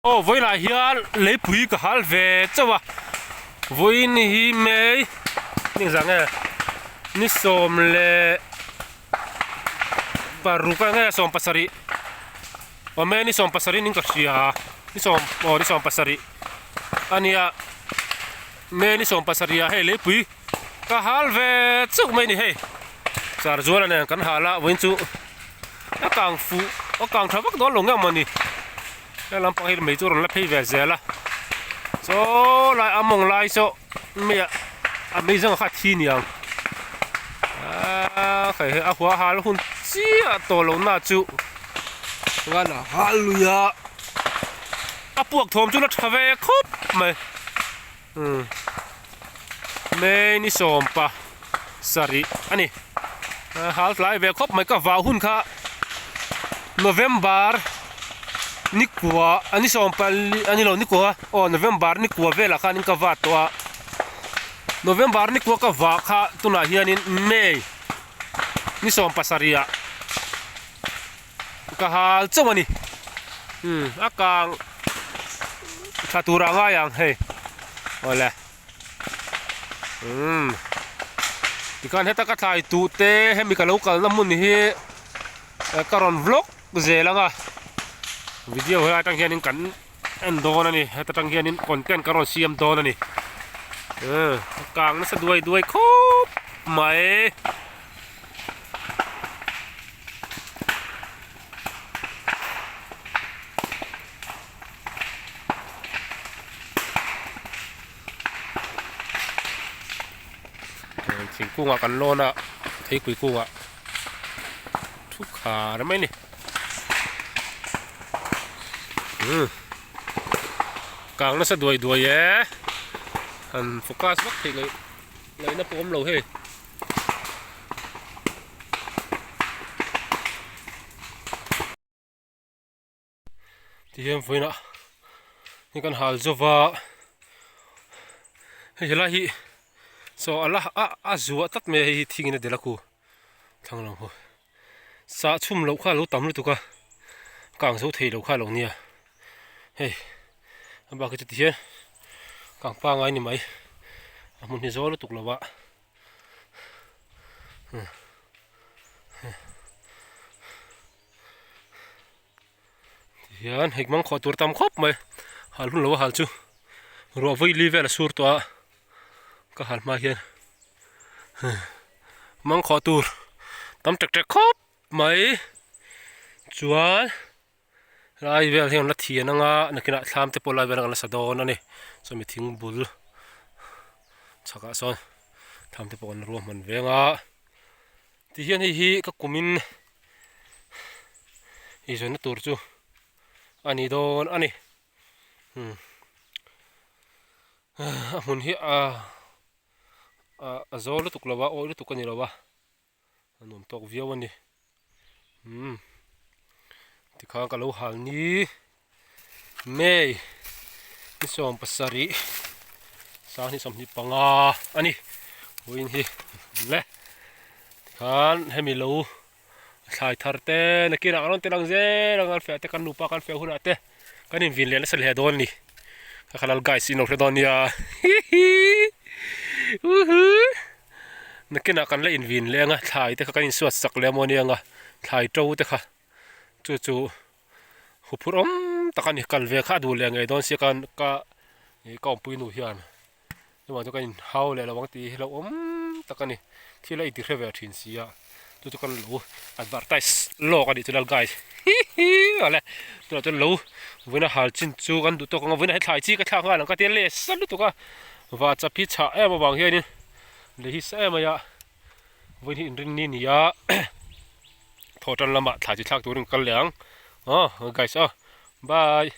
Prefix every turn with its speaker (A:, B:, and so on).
A: Aw vawiinah hian leipui ka hal ve chauh a, vawiin hi May ni engzah nge ni sawm leh paruk a nge sawm pasarih aw May ni sawm pasarih niin ka hria ni sawm aw ni sawm pasarih a nia May ni sawm pasarih ah hei leipui ka hal ve chauh mai a ni hei char zuala nen kan hal a vawiin chu a kang fuh a kang tha vak dawn lo nge mawni. He lampang hi mei chu a rawn la phei ve zel a chaw lai a mawng lai saw mei ah a mei zawng kha a thi niang aaa hei hi a hua hal hun chiah tawh loh na chu chuan a hal lui a a puak thawm chu la tha ve khawp mai umm mei ni sawmpa sarih a ni hal tlai ve khawp mai ka vau hun kha November ni kua a ni sawm pali a ni lo ni kua aw November ni kua velah khanin ka va tawh a November ni kua ka vah kha tunah hianin May ni sawm pasarih ah ka hal chauh a ni umm a kang tha tur ah ngai ang hei awle. Umm tikhan heta ka thlai tuh te hemi ka lo kalna hmun hi ka rawn vlog zel ang a video helai atang hianin kan en dawn a ni heta tang hianin content ka rawn siam dawn a ni umm a kang nasa duai duai khawp mai. Thingkungah kan lawn a theipui kungah thu khar mai a ni umm kang nasa duai duai e han focus vak theih loh ngaihna pawh awm lo hei. Tihian vawiinah hi kan hal zova hei helai hi saw a la a a zuah tlat mai a hei hi thingin a delh a khu thlang lam khu sah chhum loh kha a lo tam lutuk a kang zo thei lo kha a lo nia hei a bak hi chu tihian kang pangai a ni mai a hmun hi zawl lutuk lo a. Tihian hei hmang khawh tur tam khawp mai hal hun lo a hal chu ruah vawi li vel a sur tawh a ka hal hma hian hmang khawh tur tam tek tek khawp mai chuan lai vel hian la thian anga nakinah thlam te pawh lai vel an la sa dawn a ni chumi thing bul chhakah sawn thlam te pawh an ruahman veng a. Tihian hei hi ka kumin eizawnna tur chu a ni dawn a ni umm a hmun hi a a zawl lutuk lo a awih lutuk a ni lo a a nuam tawk viau a ni umm tikhan ka lo hal ni May ni 27 25 a ni vawiin hi le tikhan hemi lo thlai thar te nakinah an rawn ti lang zel ang an fiah te kan nupa kan fiah hunah te kan invin leh nasa hle dawn a ni ka khalal guys in lo hre dawn nia hihi uhu nakinah kan la invin leh anga thlai te kha kan insuat sak leh amaw nia anga thlai to te kha chu chu huphurh awm tak a ni kal ve kha a duh leh ngei dawn sia khan ka ih ka awmpui nu hian chuvang chu ka inhau leh lo ang tih hi hlauhawm tak a ni thil a intihre ve thin si a chu chu kan lo advertise lawk a nih chu lal guys hihi awle tunah chuan lo vawiin a hal chin chu kan duh tawk ang a vawiin ah hian thlai chi ka thlak nghal ang ka tia leh sa lutuk a vahchap hi chhah em avang hianin lei hi sa em mai a. Vawiin hi inrinni ni a thawhtan lamah thla chi thlak turin ka kal leh ang aw guys aw bye.